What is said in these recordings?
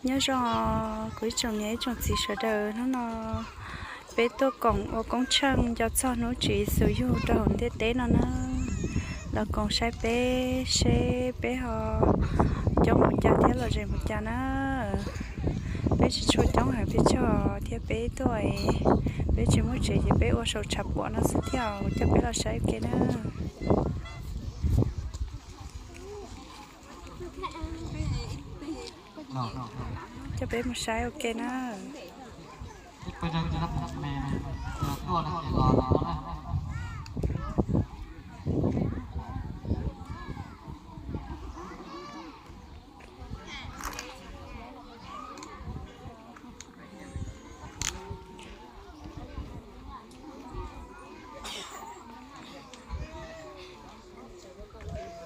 Nyob zoo kuv ib tsoom niam ib tsoom txiv sawv daws, hnub no peb tuaj koom ua koob tsheej nco txog hnub Tswv Yexus yug rau hauv ntiaj teb no na. Los koom saib peb seb peb ho coob mus cas thiab lom zem mus cas na. Peb tsis tshua coob heev pes tsawg thiab peb tuaj, peb tsis muaj tsev ces peb ua saum tshav puam no xwb thiab. Coj peb los saib ua ke na. Coj peb mus saib ua ke na.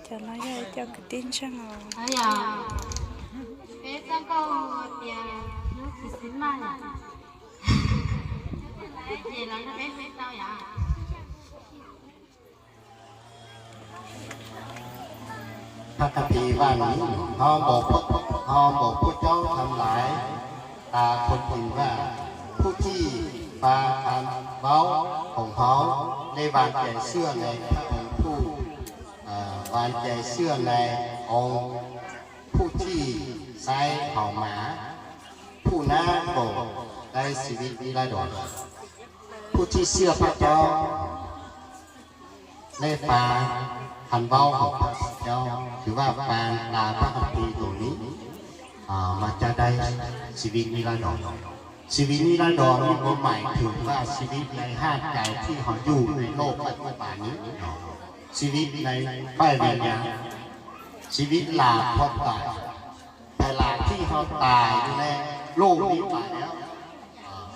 Cov no yog ib co kwv tij ntseeg os. Peb txoj nkauj tias hnub Christmas ces los nrog peb hlub tau yom. Pha kha phi vaj nws ho npaum, ho npaum phuj coob tham lais, ta khun phin vaj, phuj thij pha tham vaub hoom hauv, lej vas cais xwj nais pha hoom phuj, vas cais xwj nais hoom, phuj thij xaiv haum mas, phuj nab nkaum dai xi viv ib lab dom, phuj thij xwj pha coob. Lej pha tham vaub hoom pha coob, twb vaj pha tas pha kha phi tus ni, mas caj dai xi viv ib lab dom. Xi viv ib lab dom ni kuv maim thwm vaj xi viv nais haj cais thij ho yug nais loj paj tuj pas ni, xi viv nais paj vias nyas, xi viv las ho tais, pais las thij ho tais yug nais loj ni pas na.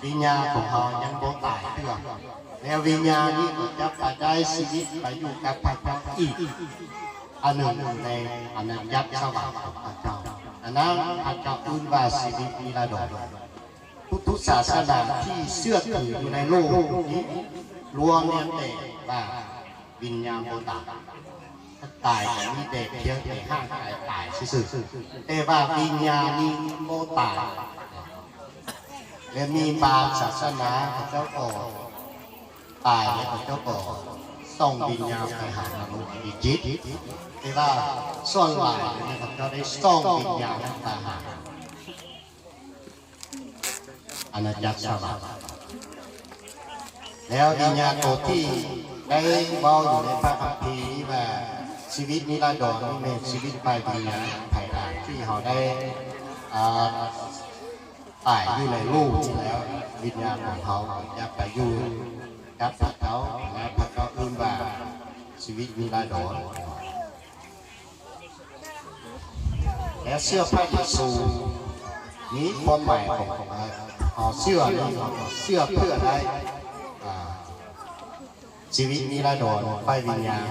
Viv nyas koom haus yeej npaum tais twg, yog viv nyas ni kom cov paj dai xi viv pab yug cov paj coob ib, a nws nws nais a nais yab xab vam koom paj coob, a nab paj coob wb vaj xi viv ib lab dom. Kuv tub xam xab nam thij xwj thwm yug nais loj ni, luag niam tes vaj viv nyas npaum tais, tais kom ib tes phiab tes haj tais tais xwb xwb, tes vaj viv nyas ni npaum tais. Lawv me npa xam xab nam kom cov kom tais, kom cov kom xooj viv nyas pais ham na lub viv cib, tes vaj xoj lais kom cov deb xooj viv nyas pais ham. Ana cab xab vam. Lawv viv nyas kaum thij dai vaub yug nais paj kha phi ib vaj xi viv ib lab dom ni me xi viv paj viv nyas thais tas thij ho dai tais yug nais loj ni lawm, viv nyas koom haus cab pab yug cab paj coob, paj coob wb vaj xi viv ib lab dom. Lawv xwj Paj Yexus, ni phua maim koom haus xwj ni, xwj phwj dai xi viv ib lab dom, paj viv nyas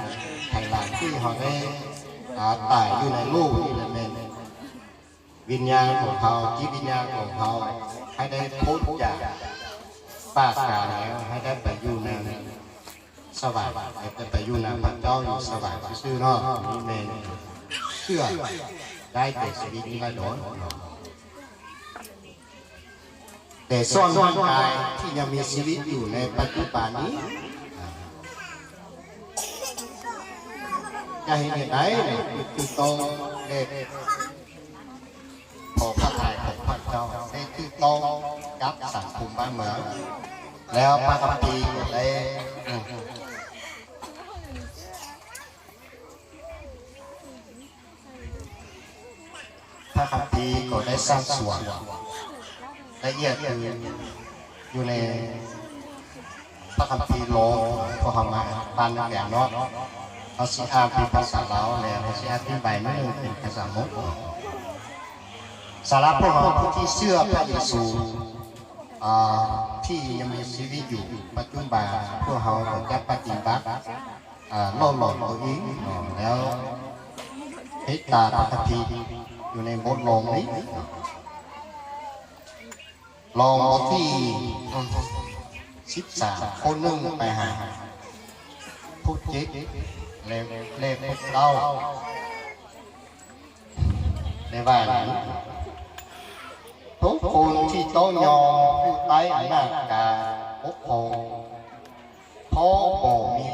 thais las thij ho dai tais yug nais loj ni lawm me. Viv nyas koom haus, cib viv nyas koom haus, hais dai phob cas paj kas lawm, hais dai pab yug nais xab vam, pab yug nais paj coob yug xab vam xwb xwb no, me xwj dai tes xi viv ib lab dom. Tes xoj naj kais thij nyag me xi viv yug nais paj cub pas ni. Yog heev niam dais twb tau, phaum phaj tais phaum phaj cau, peb twb tau cab xam phum npab mawm, lawv paj kha phi kom dai, paj kha phi kom dai xaj xuam, dai iaj twg yug nais paj kha phi los, phua ho mas pan nws tias no, ho sib ab pib phaj xav Lauj, lawv ho sib ab pib npais nub pib phaj xav Hmoob. Xav lab phua ho phuj thij xwj Paj Yexus, thij nyag me xi viv yug paj cub npas, phua ho kom cab paj ti npab loj los tau ib, lawv peb tas paj kha phi yug nais npaum loos li, loos npaum thij sib xam phub neej pais has, phub ceb, le phub plaub, le vaj li. Tau nyo kuj taib a naj kav pob phoo, phob npaum mi,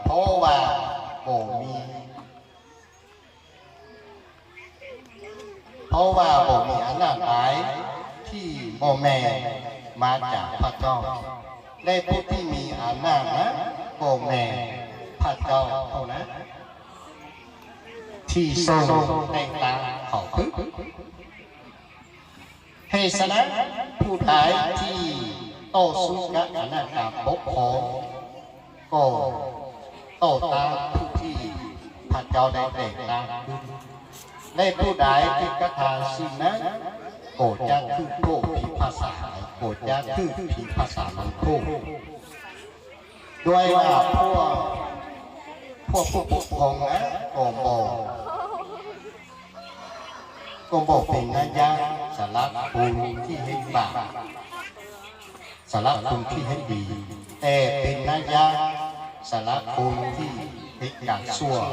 phob vaj npaum mi, phob vaj npaum mi a naj taiv thij npoj me mav cam phaj caug. Nej pub thij mi a naj na npoj me phaj caug thauj na, thij xaug tej tav thaum pwb. Hej xav na, phuj daiv thij tauj xub kab a naj kav pob phoo, koj tauj tab phuj thij phaj caug dai tes tab pwb. Nej phuj daiv thij kab tha xwm na, kaum cab thwj phoj phiv phaj xav, kaum cab thwj phiv phaj xav loo phoj. Dua ib vam phuaj, phuaj phuaj phuaj phoo na, kaum npaum, kaum npaum pes nab yab, xav lab pun thij hev vam, xav lab pun thij hev vis, tes pes nab yab, xav lab pun thij hev kam xuaj.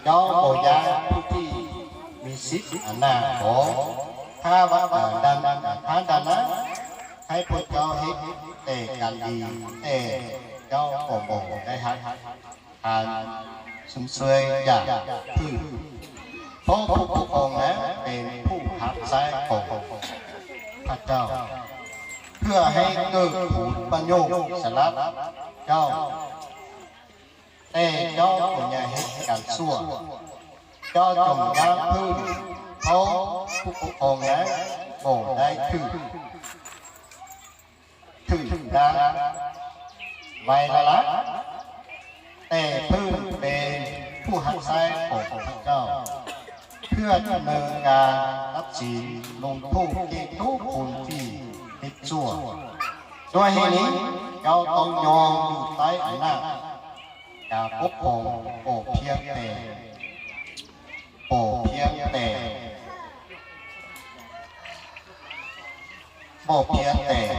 Cov npaum yab phuj thij mi xib a naj hov, thab nda, thab nda na, haib phuaj cov hev tes kas lis, tes cov kaum npaum dai hav, hav xum xuav yam hwj. Phob phuj phuaj phoo na, pes phuj hav xaib kaum phaj caug, phwj hev kawg puv paj nyuj xav lab caug, tes cov kaum nyab hev kam xuaj, cov tsoom dab phwj, phob phuj phuaj phoo na, npaum dai thwj, thwj dab vais la lab, tes phwj pes phuj hav xaib kaum phaj caug, phwj nws kas tab txis loo thuj ces tub pun thij peb txuaj. Dua hib ni, cov tau nyo yug taib a naj kav pob phoo, npaum phiab tes, npaum phiab tes, npaum phiab tes,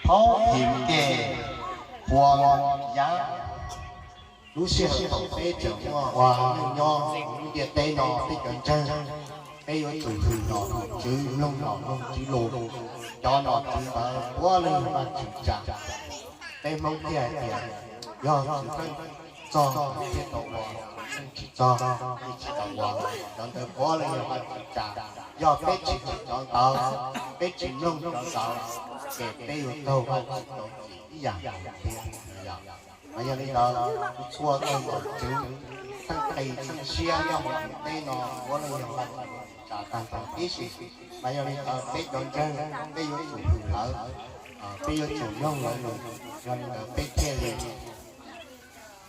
phaub him ke, hua yab. Lub sij hawm thaum peb tseem ua, ua neej nyob hauv lub ntiaj teb no, peb cov ntseeg, peb yuav tsum hwm nom hwm tswv, mloog nom mloog tswv lus. Cov nom tswv ntawd puav leej yog Vajtswv tsa. Peb Hmoob thiaj hais tias, yog Vajtswv pheej txog thiaj tau ua, pheej tsis txog thiaj tsis tau ua. Cov ntawd puav leej yog Vajtswv tsa. Yog peb tsis hwm cov ntawd, peb tsis mloog cov ntawd, ces peb yuav raug Vajtswv txim ib yam nkaus thiab. Mas yog li ntawd, txhua tus nom tswv, txheej qis txheej siab nyob hauv ntiaj teb no puav leej yog Vajtswv tsa tag nrho tib si. Mas yog li ntawd peb cov ntseeg, peb yuav tsum hwm lawv, peb yuav tsum mloog lawv lus. Yog li ntawd peb thiaj li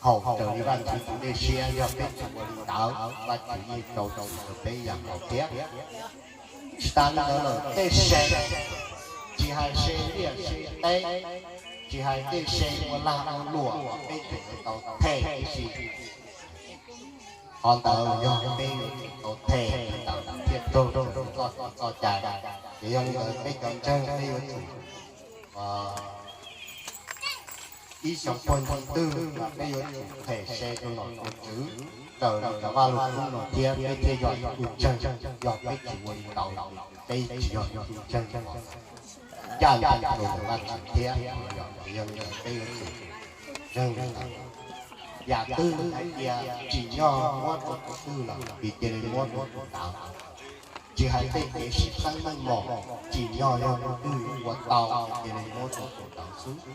haum raws li Vajtswv tus dej siab. Yog peb tsis ua li ntawd, Vajtswv yeej rau txim rau peb ib yam nkaus thiab. Tsis tas li ntawd lawm, tej se, tsis hais se liaj se teb, tsis hais tej se ua lag ua luam, peb tseem yuav tau them tib si. Qhov ntawd yog peb yuav tsum tau them ntawd thiaj raug txoj kev txoj cai. Ces yog li ntawd peb cov ntseeg peb yuav tsum ib xyoos puag ncig twg los peb yuav tsum them se rau nom rau tswv raws li cov Vaj Lug Kub no thiab peb thiaj yog ib tug ntseeg. Yog peb tsis ua li ntawd, peb tsis yog ib tug ntseeg. Ncaj ncees rau ntawm Vajtswv thiab. Yog li ntawd peb yuav tsum ntseeg li ntawd. Yam twg hais tias tsim nyog muab rau tus twg los vim cia li muab rau tus ntawd. Tsis hais tej kev sib txeeb meej mom, tsim nyog yog tus twg ua tau ces cia li muab rau tus ntawd xwb.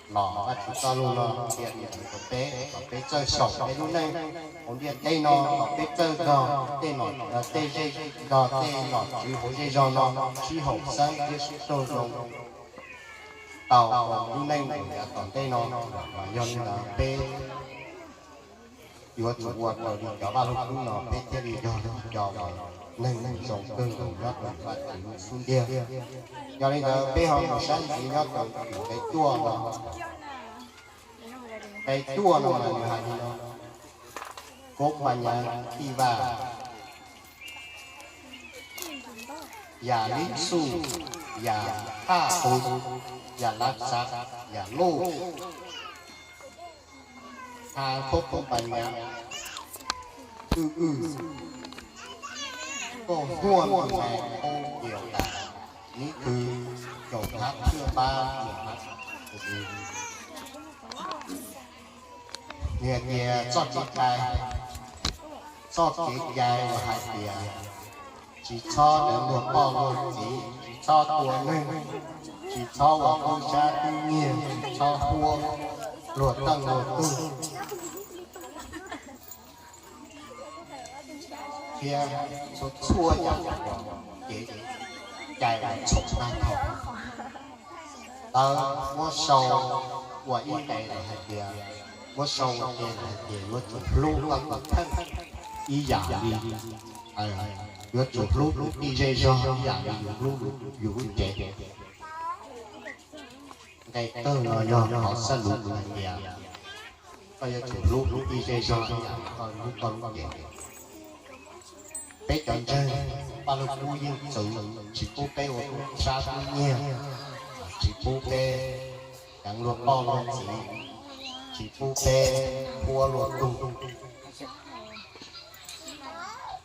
Los Vajtswv txoj lus no qhia li ntawd rau peb kom peb txawj xyaum peb lub neej hauv ntiaj teb no, kom peb txawj nrog tej nom, tej zej, nrog tej nom tswv hauv zej zog no sib haum xeeb thiab sib raug zoo tau lub neej yav tom ntej no. Mas yog li ntawd peb yuav tsum ua raws li cov Vaj Lug Kub no peb thiaj li yog cov uas neeg zoo kawg nkaus nyob rau Vajtswv lub xub ntiag. Yog li ntawd peb ho mus saib ntxiv nyob rau nqe cuaj no. Nqe cuaj no mas nws hais li no: Koob Npas Nyas Thij Vaj, yam lib xuj, yam thaj qub, yam lav xav, yam luj, ha koob Npas Nyas, Wb wb, koj huaj nqus nqaij qub diav tas, nib khw caum hab thwj pab niam hab nws tias txoj kev cai, txoj kev cai uas hais tias tsis txhob deev luag poj luag txiv, tsis txhob tua neeg, tsis txhob ua kub sab kub nyiag, tsis txhob huab luag teej luag tug thiab txhua txhua yam uas kev cai uas txhaum tag nrho. Lawv muab sau ua ib qe lawm hais tias, muab sau ua ke lawm hais tias yuav tsum hlub koj tus kheej ib yam li, yuav tsum hlub tus tij zej zog ib yam li yus hlub yus lub cev. Nqe kawg no yog qhov xab lus hais tias koj yuav tsum hlub tus tij zej zog ib yam li koj hlub koj lub cev. Peb cov ntseeg, Vaj Lug Kub yeej txwv tsis pub peb ua kub sab kub nyiag, tsis pub peb deev luag poj luag txiv, tsis pub peb huab luag tug.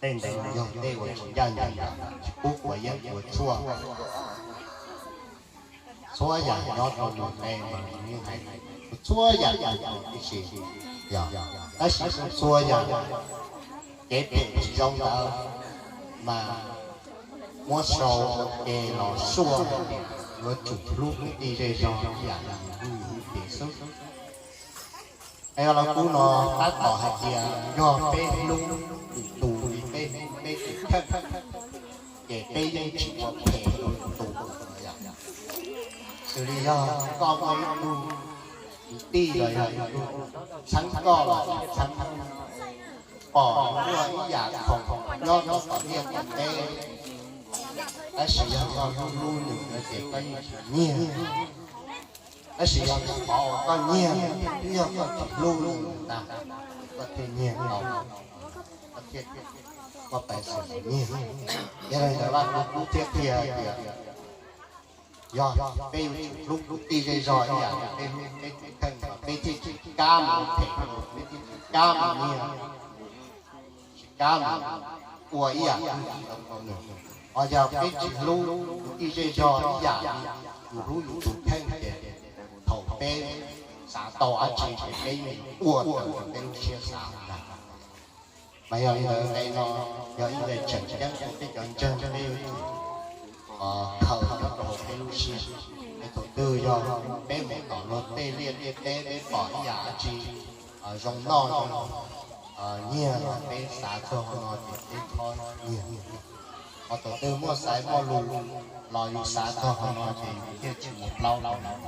Tej ntawd yog tej uas tsis ncaj ncees, tsis pub quav yeeb quav tshuaj. Txhua yam nyob rau nws qe mas nws yeej hais txhua yam tib si, tab sis txhua yam kev phem tsis zoo ntawd mas muab sau ua ke los suaj hais tias yuav tsum hlub kwv tij zej zog ib yam li yus hlub yus lub cev xwb. Es Vaj Lug Kub no tab tom hais tias yog peb hlub tus tus li peb hlub peb tus kheej, ces peb yeej tsis ua phem rau tus tus no yom. Xws li yog koj muaj ib tug kwv tij los yog ib tug txheeb koj los txheeb, pom muaj ib yam khoom nyob rau tom liaj tom teb, tab sis yog koj hlub hlub nws no ces koj yeej tsis nyiag. Tab sis yog nws qhov uas koj nyiag, twb yog koj tsis hlub nws ntag, koj thiaj nyiag tau, koj thiaj, koj pais xwm nyiag. Yog li ntawd Vaj Lug Kub thiaj qhia tias yog peb yuav tsum hlub kwv tij zej zog ib yam li peb hlub peb tus kheej, peb thiaj tsis kam mus phem, peb thiaj tsis kam mus nyiag, tsis kam mus ua ib yam twg tsis zoo rau nws. Ho yog peb tsis hlub kwv tij zej zog ib yam li yus hlub yus tus kheej ces thaum peb xav tau dab tsi ces peb yeej ua raws li peb lub siab xav ntag. Mas yog li ntawd nqe no yog ib nqe tseem ceeb rau peb cov ntseeg peb yuav tsum khaws nyob rau hauv peb lub siab. Es thaum twg yog peb mus tom luag tej liaj tej teb peb pom ib yam dab tsi zoo noj zoo nyiag los peb xav txog qhov no ces peb txhob nyiag. Ho thaum twg muaj xaiv muaj lus los yus xav txog qhov no ces yus thiaj tsis ua plaub rau nws,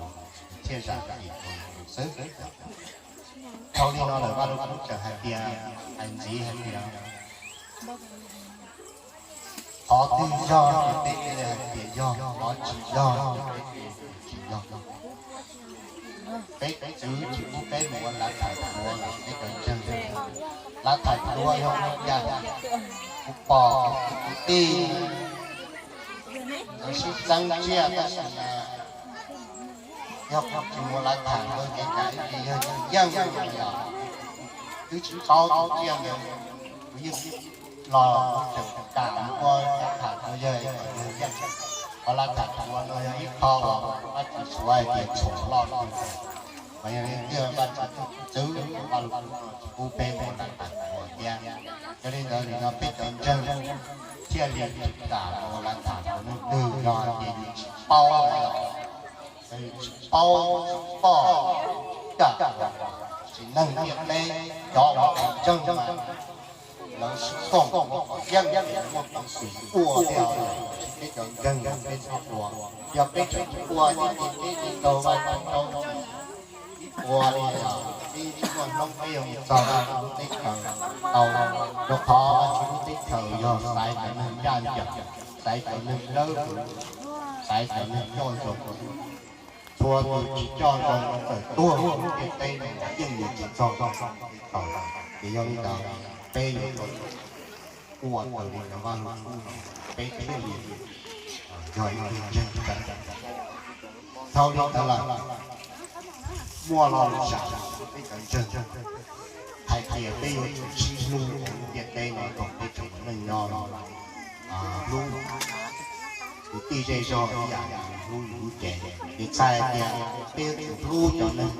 yus thiaj zam txim rau nws xwb. Dhau li no lawm Vaj Lug Kub tseem hais tias, hais ntxiv hais tias qhov twg yog ces peb thiaj li hais tias yog, qhov tsis yog ces peb thiaj tsis yog. Peb txwv tsis pub peb mus ua lav tham duav los peb cov ntseeg. Lav tham duav yog ua cas? Kuv pom kuv kwv tij lawv sib txeeb tsiaj tab sis mas yog kuv tsis mus ua lav tham duav ces cas ib ntsis yawg tsis yeej li os. Twb tsis paub tus tsiaj ntawd, kuv yeej los tseem kam mus ua lav tham duav yawg kom yawg yeej. Qhov lav tham duav no yog ib qho uas Vajtswv suav hais tias txhaum loj kawg, mas yog li tiag Vajtswv txwv Vaj Lug Kub no tsis pub peb mus ua lav tham duav thiab. Yog li ntawd nim no peb cov ntseeg thiaj li tsis kam mus ua lav tham duav leej twg, yog hais tias yus tsis paub lawm, yus tsis paub tsis pom kam, tsis neeg ntiaj teb cov uas tsis ntseeg mas lawv sib koom ua qhov yeej, muaj peev xwm ua thiab. Peb cov ntseeg peb txhob ua, yog peb tseem ua ces peb tsis raug Vajtswv rau ib ua li os. Peb muaj hnub peb yuav mus txog Vajtswv lub teb chaws tau, rau qhov Vajtswv lub teb chaws yog xaiv cov neeg ncaj ncees, xaiv cov neeg dawb huv, xaiv cov neeg coj zoo. Txhua tus tsis coj zoo tawm tuag lub ntiaj teb no yeej yuav tsis txog tau. Ces yog li ntawd peb yuav tau ua raws li cov Vaj Lug Kub no, peb thiaj li yog ib tug ntseeg tseeb. Dhau li ntawd lawm, muaj lo lus sam rau peb cov ntseeg. hais tias peb yuav tsum sib hlub hauv lub ntiaj teb no kom peb tseem ua neej nyob los hlub kwv tij zej zog ib yam li hlub yus lub cev. Ces txhais hais tias peb yuav tsum hlub cov neeg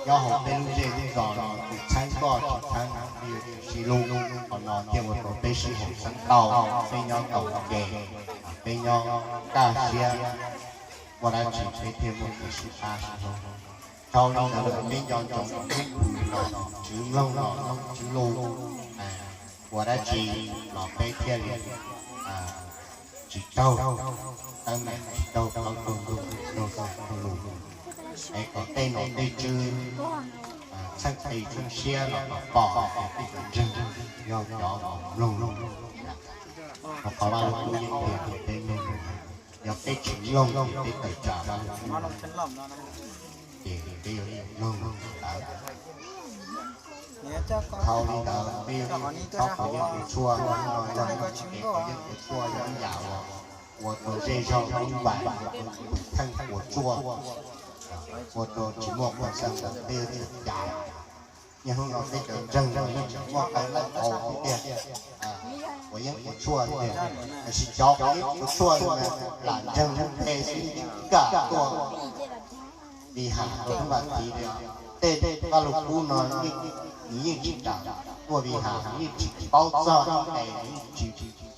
nyob hauv peb lub zej lub zos no, tus txheeb koj tsis txheeb, peb yuav tsum sib hlub. Qhov no thiaj ua rau peb sib haum xeeb tau, peb nyob tau ua ke, peb nyob kaj siab, muaj dab tsi peb thiaj muaj kev sib pab sib hlub. Dhau li ntawd peb nco ntsoov ib hnub twg los Tswv Nploog los Nploog Tswv Lus, ua dab tsi los peb thiaj li tsis raug teeb meem, tsis raug plaub raug ntug, tsis raug xeem raug lus. Es kom tej nom tej tswv txheej qis txheej siab los kom pom hais tias peb cov ntseeg yog cov mloog. Qhov Vaj Lug Kub yeej qhia rau peb mloog, yog peb tsis mloog ces peb tawm tsam Vaj Lug Kub, ces peb yuav mloog ntawd. Dhau li ntawd peb yuav tsum txhob kov yeej kov tshuaj, yog ib yam uas ua rau zej zog ua vam, ua rau tus kheej puas tsuaj, ua rau tsis muaj qhov xeeb ntawd peb yuav tsum caiv. Niaj hnub no peb cov ntseeg los yeej tseem muaj qee leej tau tiag, kov yeej kov tshuaj tiag, tiam sis cov kov yeej kov tshuaj ntawd lam ntseeg lub npe xwb, tsis kam tuaj vi has rau hnub vas thiv li. Tej Vaj Lug Kub no nws yeej tsis kam tuaj vi has, nws yeej tsis paub txog ib qe, nws yeej tsis tuaj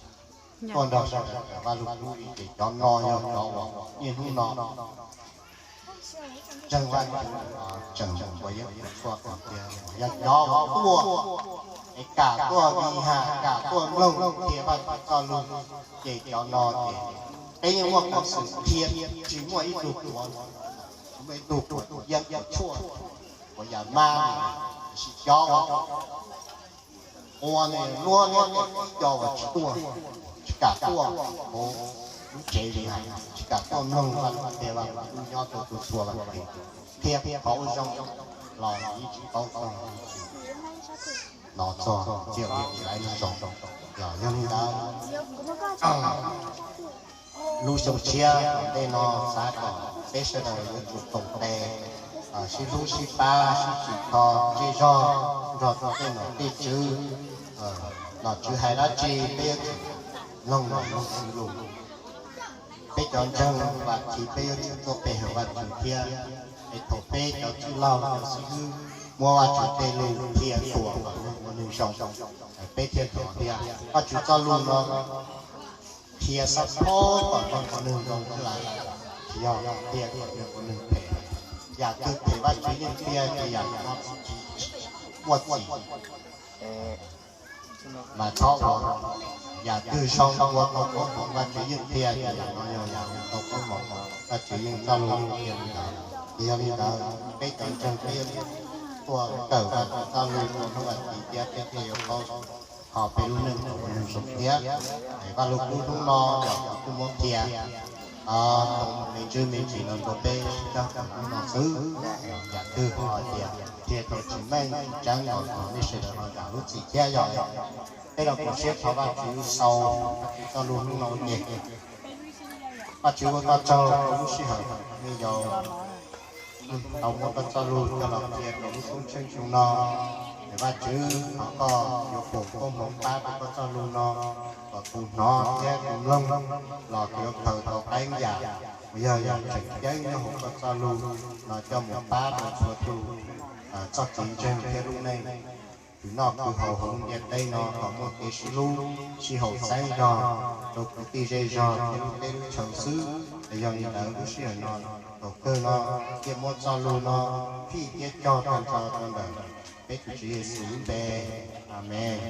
nrog sawv daws kawm Vaj Lug Kub li. Ces cov no yog cov uas niaj hnub no ntseeg Vaj Tswv tseem kov yeej kov tshuaj tiag. Yog cov uas tuaj es kam tuaj vi has, kam tuaj mloog qhia Vaj Tswv txoj lus, ces cov no ces peb yeej muaj peev xwm qhia, tsis muaj ib tug tuav, tsis muaj ib tug tuav yeeb tuav tshuaj, tuav yam mab li. Tiam sis cov ua luab liab ces ib co uas tsis tuaj, tsis kam tuaj hauv lub tsev li hais, tsis kam tuaj mloog Vaj Lug Kub, Vaj Lug Kub nyob rau txhua txhua Vaj Lug Kub, qhia qhov uas zoo los yeej tsis paub txog, hnov txog txiaj ntsig lawv neej zoo. Yog li ntawd lub xyoo tshiab tom ntej no xav kom peb sawv daws yuav tsum koom tes, sib hlub sib pab, sib tsim kho zej zog nrog rau tej nom tej tswv. Nom tswv hais dab tsi peb yuav tsum mloog nom tswv lus. Peb cov ntseeg Vaj Tswv peb yuav tsum tuaj pe hawm Vaj Tswv thiab. Es thaum peb cov txwj laug cov xib hwb muab Vaj Tswv tej lus qhia tuam kom neeg ua neeg zoo, peb thiaj hnov tias Vaj Tswv txoj lus no qhia xab phob kom neeg ua neeg zoo xwb lawm, tsis yog qhia kom neeg ua neeg phem. Yam twg phem Vaj Tswv yeej qhia, ces yam no muaj txim mas txhob ua. Yam twg zoo ua tau koob hmoov Vaj Tswv yeej qhia, ces yam no yog yam ua tau koob hmoov. Vaj Tswv yeej txoj lus yeej qhia li ntawd. Ces yog li ntawd peb cov ntseeg peb yuav tsum tuaj kawm Vaj Tswv txoj lus rau hnub vas thiv thiab peb thiaj yuav paub qhov peb lub neej kom ua neeg zoo thiab. Es Vaj Lug Kub hnub no yog kuv kuj muab qhia tau me ntsis me ntsis no rau peb sib cog kawm hnub no xwb. Yam twg ho hais tias qhia tau tsis meej tsis tseeb los thov nej sawv daws ho zam lub txim thiab. Yog peb los koom siab thov Vaj Tswv xaus Vaj Tswv txoj lus hnub no ua ke. Vaj Tswv ua koj tsaug rau lub sij hawm nej yau tau muab koj txoj lus coj los qhia rau lub xyoo tshiab xyoo no. Es Vaj Tswv thov koj yuav foom koob hmoov pab rau koj txoj lus no kom tus hnov thiab tus mloog los yuav khaws tau qee yam uas yog yam tseem ceeb nyob hauv koj txoj lus no coj mus pab rau txhua tus txoj kev ntseeg thiab lub neej. Tus noj tus haus hauv ntiaj teb no kom muaj kev sib hlub sib haum xeeb zog rau kwv tij zej zog thiab lub teb lub chaw xwb. Es yog li ntawd lub sij hawm no thaum kawg no thiaj muab txoj lus no fij thiab cog tag nrho rau ntawm peb tus Tswv Yexus lub npe. Amees.